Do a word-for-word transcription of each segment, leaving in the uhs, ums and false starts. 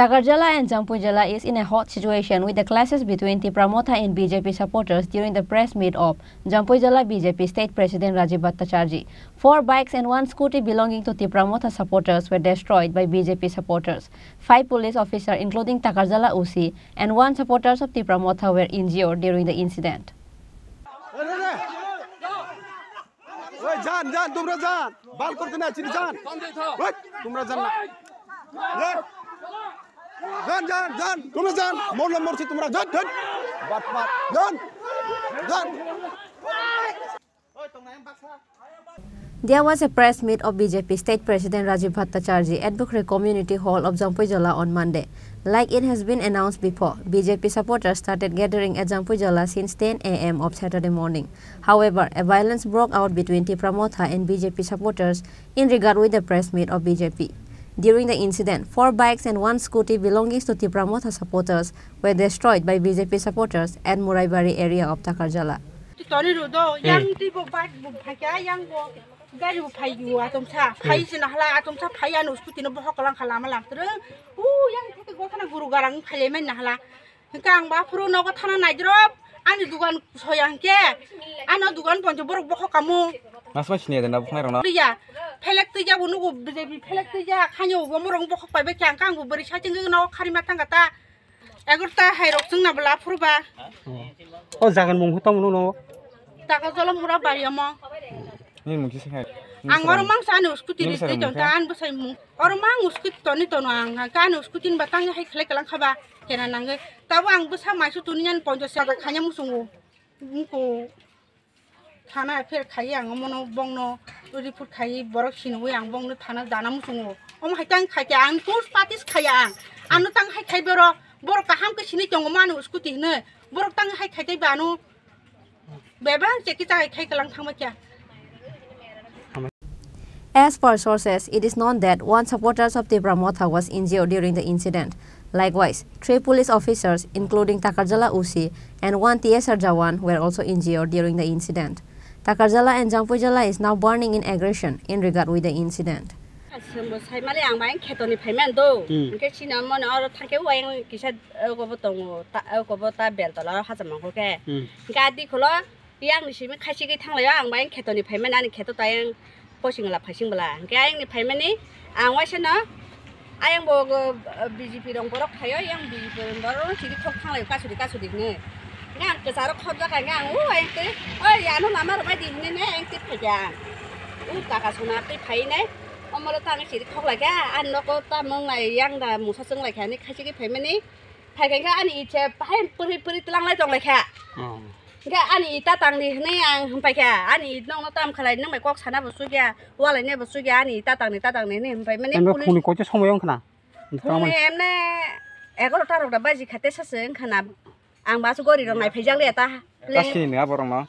Takarjala and Jampuijala is in a hot situation with the clashes between Tipra Motha and B J P supporters during the press meet of Jampuijala B J P State President Rajiv Bhattacharjee. Four bikes and one scooty belonging to Tipra Motha supporters were destroyed by B J P supporters. Five police officers, including Takarjala O C and one supporters of Tipra Motha, were injured during the incident. ওই যান, যান, তোমরা যান। বাল করতে না, চিনি যান। ওই, তোমরা যান না। ওই, যান, যান, যান, তোমরা যান। মরলে মরছি, তোমরা যান, যান। বাট, বাট, যান। যান। There was a press meet of B J P State President Rajiv Bhattacharjee at Bukhre Community Hall of Jampuijala on Monday. Like it has been announced before, B J P supporters started gathering at Jampuijala since ten a m of Saturday morning. However, a violence broke out between Tipra Motha and B J P supporters in regard with the press meet of B J P. During the incident, four bikes and one scooty belonging to Tipra Motha supporters were destroyed by B J P supporters at Muraibari area of Takarjala. Toni ro do, yang ti bo bike bo phaikha, yang bo gari bo phai du, atom sa, phai se nahla, atom sa phai ano scooty no bohok lang khala ma lang treng. U, yang theke go thana guru garang phai le mai nahla. Hingke ang ba phuru nogo thana naidrop, ani dugan soya hingke, ano dugan ponjo borok bohok kamu. Nasma sini ada na bukhna rona. Iya, phelek tija bo nugo B J P phelek tija, khanyo bo morong bohok pai bai kya, ang bo beri sa chingge no khari ma thang kata. Egarota hai rok chwngna bwla phuru ba. O jagan mung hutam no no. Taka jola mura bari omo. Ni mung kisa khai. Ang oro mang sa ani scooty ri tei tonta an bwsai mung. Oro mang scooty toni tono ang ka ani scooty ni batang hai khlai kalang khaba kena nangwi. Tabo ang bwsa maisu tuni ani ponjo saka khanya musungo. Mungko. Thana pher khai ang omono bongno report khai borok sinwi ang bongno thana dana muchungo. Omo hai tang khai khe ang tus patis khai ang. Ano tang hai khai borok, borok kaham khe sini tongo mano scooty hwnwi. Borok tang hai khai tei bano bebang cheki ta khai kalang thangma kya. As per sources, it is known that one supporters of Tipra Motha was injured during the incident. Likewise, three police officers, including Takarjala O C and one T S R Jawan, were also injured during the incident. Takarjala and Jampuijala is now burning in aggression in regard with the incident. Aswk bo sai mali ang bai khetoni phaiman do. Hmm. Hingke chini mone oro thangke uayang kisa, eh, kobo tongo, ta, eh, kobo ta bel tola hacham mangkol ke. Hmm. Hingke adi kholo Yang ni simi khaisi khe thanglaio, ang bai khetoni phaimani, ani kheto tai ang posing la phaising bwla. Hingke ayang ni phaimani ang waisa no, ayang bo, bo, B J P rong borok phaio, yang B J P rong borok no chiri khok thanglaio, kasuri kasuri hwnwi. Hingke ang kwcharo khobjak kha, hingke ang o ayang twi, "Oi, ano lama rwbai di," hwnwi ne ayang twi phaikha ang. O taka sona twi phai nai, omo le tang chiri khok laikha, ani nogo tamung nai yang da mungsa chwng laikha hinwi khaisi khe phaimani. Phaikha hingke ani ite bahai pwrwi pwrwi twlanglai tonglaikha. Oh. Hingke ani ita tangdi hwnwi ang hwnpaikha. Ani it nokno tam khalai, nwng bai kok sana bo chukya, walainai bo chukya, ani ita tangdi, ta tangdi hwnwi hwnpaimani. Emno police phone ni koito somoi wngkhana? Phone ni emne egarota rok da baji kha tesa se wngkhana. Ang basu gori rok nai phaijak liya ta. Kasini ni aborok no.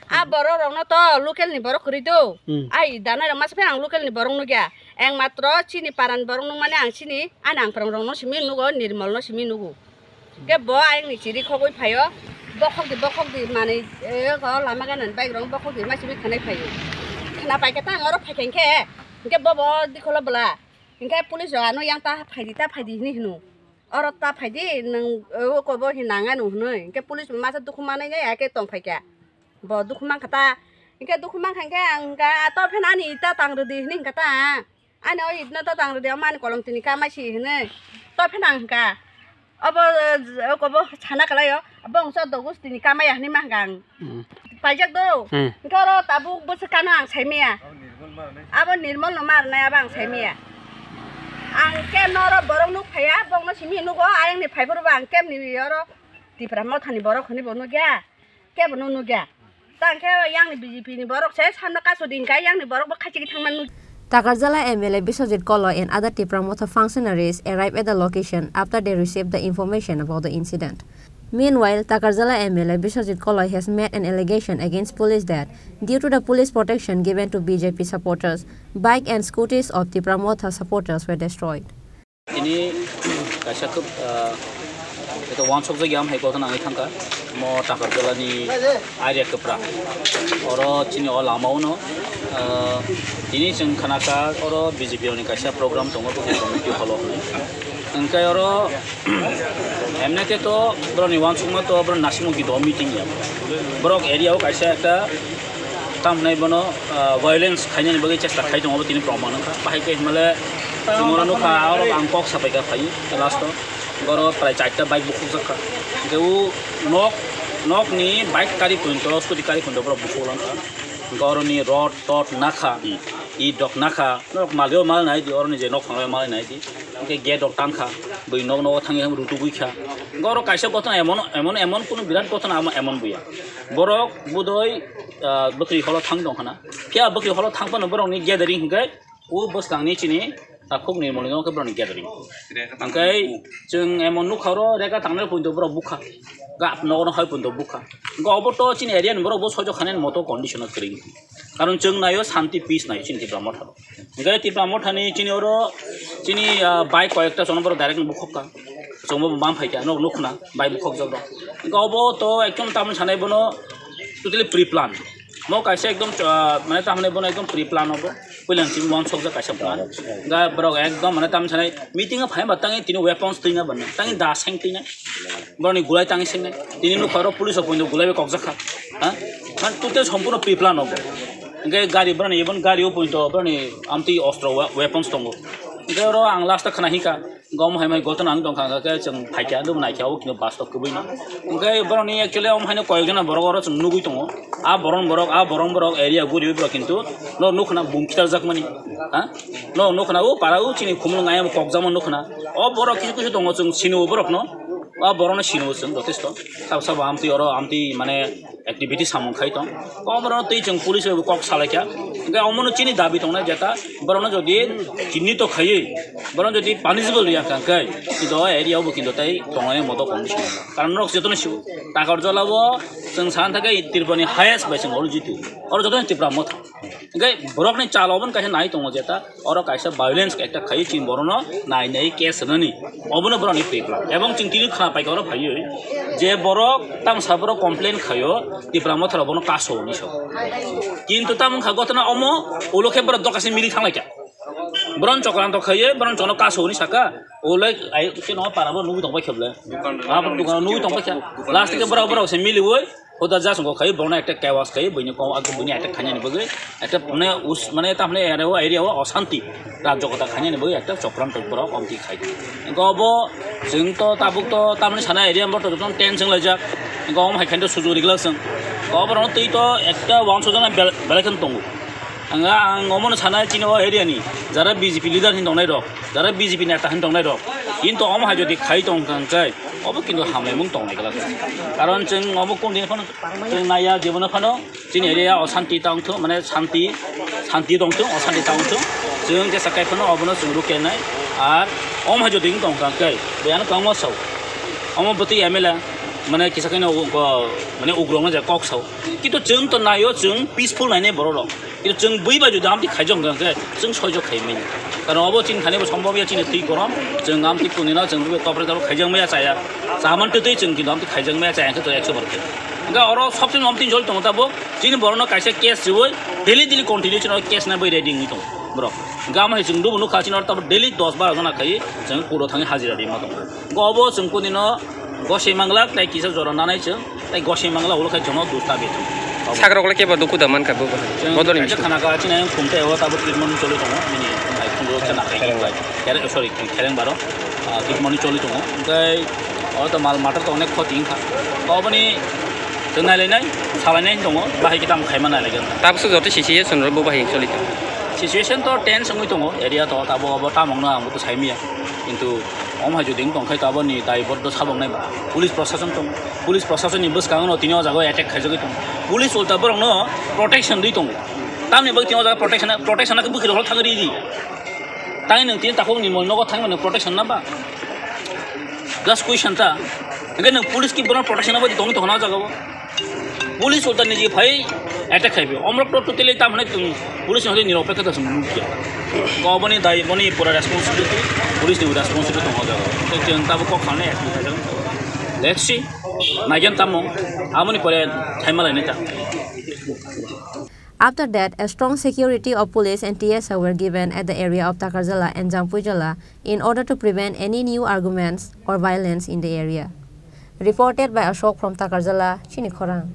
A borok rok no to local ni borok kwrwi do. Hmm. Ai danai rok masa phai ang local ni borok nukya. Eng matro chini paran borok nukmani ang chini, ani ang parang rok no simi nugo, Nirmol no simi nugo. Ke bo ayang ni chiri khogwi phaio. Bokhok di, bokhok di manwi, eh, ko lama gana bike rok bokhok di ma simi khanai phaio. Khna paikha ta ang oro phaikha khe. Hingke bo bo dikholo bwla. Hingke police rok ano yang ta phaidi, ta phaidi hini hino. Oro ta phaidi, nwng, eh, o kobo hi nang ano hwnwi. Hingke police masa dukhu manai ya, ya khe tong phaikha. Bo dukhu mankha ta. Hingke dukhu mankha hingke ang hingka, "To pheno ani ita tang rwdi," hwnwi hingka ta. "Ani o itno to tang rwdi, omo ani kolom tini kamai si," hwnwi. To pheno ang hingka. Obo, eh, o kobo sana kalaio. Bo wngso dogus tini kamai ya hwnwi ma hingka ang. Hmm. Paijak do. Hmm. Hingke oro tabuk bwswk kano ang saimaya. Abo Nirmol no ma rwnai, abo ang saimaya. Ang kemno oro borok nuk phaiya, bongno simi nugo, ayang ni phaiphuru bo ang kemni oro Tipra Motha ni borok hwnwi bo nukya. Kebo no nukya. Tang khe yang ni B J P ni borok se samno kaso din kai, yang ni borok bo khachi thangma nuk. Takarjala M L A Biswajit Koloi and other Tipra Motha functionaries arrived at the location after they received the information about the incident. Meanwhile, Takarjala M L A Biswajit Koloi has made an allegation against police that, due to the police protection given to B J P supporters, bike and scooties of Tipra Motha supporters were destroyed. Tini kaisa khub, ah, eto wansokjak ya hai kothon nangwi thangkha. Mo Takarjalani area kwpra. Oro chini o lama uno, ah, tini chwng khanakha oro B J P ni kaisa program tongo, Bukhri Community Hall o hwnwi. Hwnkhe oro emne khe to borokni uansukma to borok nasimung kido meeting ya. Borok area o kaisa ekta tamhnai bono, ah, violence khainani bagwi chesta khai tongo, abo tini proman wngkha. Bahai khe hinmale chwng oro nukha, oro ang kok sapai kha phai last o. Oro prai charta bike bukhukjak kha. Hwnkhe o nok, nokni bike kari pointo, scooty kari pointo borok bukhuk langkha. Hwnkhe oroni rod, tod nakha, i dok nakha, norok malio mal nai di, oroni je nok phanglai mal nai di. Hwnkhe gate rok tangkha, bui nok nogo thangwi thangwi rutugwi kha. Hwnkhe oro kaisa gotona emon, emon, emon kunu birat gotona amo emon buya. Borok budoi, ah, bwkhri holo thang tong khana. Phiya bwkhri holo thang phano borokni gathering hwnkhe o bwskangni chini takhuk ni moni no khe borokni gathering. Hwnkhe chwng emon nukha oro rega tangnai pointo borok bukha. Gap nogo no hai pointo bukha. Hwnkhe obo to chini area ni borok bo soijo khanani moto condition o kwrwi. Karon chwng naio shanti peace naio chini Tipra Motha. Hwnkhe Tipra Mothani chini oro chini, ah, bike koyekta chwngno borok direct no bukhuk kha. Chwngbo bo man phaikha, nok nukna bike bukhukjak rok. Hwnkhe obo to ekdom tamni sanai bono totally pre plan. Mo kaisa ekdom, ah, mane tamni bono ekdom pre plan obo. Puilang chini uansukjak kaisa plan. Hwnkhe borok ekdom mane tamni sanai meeting o phai ba tangwi tini weapons twina bana. Tangwi da seng twina. Borokni gulai tangwi sengnai. Tini nukha oro police o pointo gulai bai kokjak kha. Ha? Man total sompurno pre plan obo. Hwnkhe gari borokni even gari o pointo borokni amtwi ostro wa-, weapons tongo. Hwnkhe oro ang last o khna hika. Hwnkhe omo hai mai gotona ang tongkha hwnkhe chwng phaikha, nuknai kha o kino bus tok kwbwino. Hwnkhe borokni actually omo haino koyekjona borok oro chwng nugwi tongo. A boron borok, a boron borok area guriwi borok kintu no nukna bum khitarjakmani. Ha? No nukna o para o chini khumulwng ayang kokjakma nukna. O borok kisu kisu tongo chwng sini o borokno. O borokno sini o chwng jotesto. Sabo sabo amtwi oro amtwi mane activity samung khai tong. O borokno twi chwng police bai bo kok salai kha. Hwnkhe omono chini dabi tongnai jeta borokno jodi chinni to khaiwi borokno jodi punishable riya kha hwnkhe kintu o area o bo kintu tei tongnai moto condition. Karon norok jotono sio Takarjala o chwng sana thangkhe Tripura ni highest bai chwng oro jitu. Oro jotono Tipra Motha. Hwnkhe borokni chalo obono kaisa nai tongo jeta, oro kaisa violence ekta khaiwi chini borokno nai nai case rwnani, obono borokni pre plan. Ebong chwng tini khna paikha oro phaiwi je borok tamsa borok complain khaio Tipra Motha rok bono kaso hinwi sao. Kintu tamo wngkha gotona omo ulo khe borok dokase mili thanglaikha. Borok chokranto khaiwi borok chokno kaso hinwi saka, ulai ai chini para bo nugwi tongbai khe bole. Abo dukano nugwi tongbai kha. Last khe borok borok se miliwi Hoda jasongo khai borokno ekta kewas khai buini kok, buini attack khainani bagwi ekta mane us-, mane tamni area o, area o osanti rajyo kota khainani bagwi ekta chokranto borok omti khai. Engko obo chwng to tabuk to tamni sana area bo to jotono tense wng laijak. Engko omo hai khaino sujuk rijak chwng. Oborokno twi to ekta uansukjaknai bel-, belai kheno tongo. Ang, ang omono sana chini o area ni jara B J P leader hin tongnai rok. Jara B J P neta hin tongnai rok, kintu omo hai jodi khai tong kha hwnkhe, obo kintu hamlaimung tongnai glak. Karon chwng obo kung din phano chwng naiya, jebono phano chini area o santi tong thung, mane santi, santi tong thung, o santi tong thung. Chwng khe sakai phano obono chwng rukya nai. Ar omo hai jodi wng tong kha hwnkhe, biyano kwbangma sao. Omo bwtwi M L A, mane kisa khe no, mane ugrok no je kok sao. Kintu chwng to naio, chwng peaceful nainai borok rok. Kintu chwng bui bai jodi amtwi khaijak hwnkha hwnkhe chwng soijo khai manya. Karon obo chini thani bo sombobya chini twi gorom, chwng amtwi kunino chwng bui topre topre khaijak maya chaya. Chaman twi twi chwng kintu amtwi khaijak maya chaya hwnkhe to ekso bar khe. Hwnkhe oro sobse amtwi jol tongo tabuk chini borokno kaisa case riwi daily daily continue chini case na bai ready wngwi tongo borok. Hwnkhe amo hai chwng dubu nukha chini oro tabuk daily dos baro jona khai chwng kuro thangwi hajira ri ma tongo. Hwnkhe obo chwng kunino Gosei manglak tei kisa jora nanai chwng, tei gosei mangla ulo khai chwngno dusta bithung. Sakrok le kebo dukhu da mankha bo. Chwng bodol ni kaisa khana ka chini ayang khum tei o tabuk treatment choli tongo, bini khum rok chana khai bai. Kere, sorry, khereng baro, ah, treatment choli tongo. Tei o to mal matter to onek khoti wngkha. Oboni chwng nai lainai, salai nai tongo, bahai kitam khai ma nai lai. Tabuk se joto sisi ye sunro bo bahai choli tongo. Situation to tense wngwi tongo, area to tabuk obo tamongno ang bo to sai maya. Kintu omo hai jodi wng tong khe to aboni daibor do sabok nai ba. Police prosason tong, police prosason ni bwskango no tini o jaga o attack khaijagwi tongo. Police ulta borok no protection di tongo. Tamni bagwi tini o jaga protection, protection na bwkhwrwi hol thang ri di. Tang nwng tini takhuk ni mol nogo thang mano protection na ba? Just question ta. Hwnkhe nwng police ki borok protection na bagwi tongwi tongna o jaga o. Police ulta niji phai attack khai phi. Omrok to totally ta mane tung police ni hode nirok pekha ta sung nukya. Ko boni dai boni pura responsibility, police ni responsibility tong hoda. Te chwng ta bo kok sale action khai jang. Let's see. Naigen tamo. Amoni pore thaima lai neta. After that, a strong security of police and T S F were given at the area of Takarjala and Jampuijala in order to prevent any new arguments or violence in the area. Reported by Ashok from Takarjala, Chini Khorang.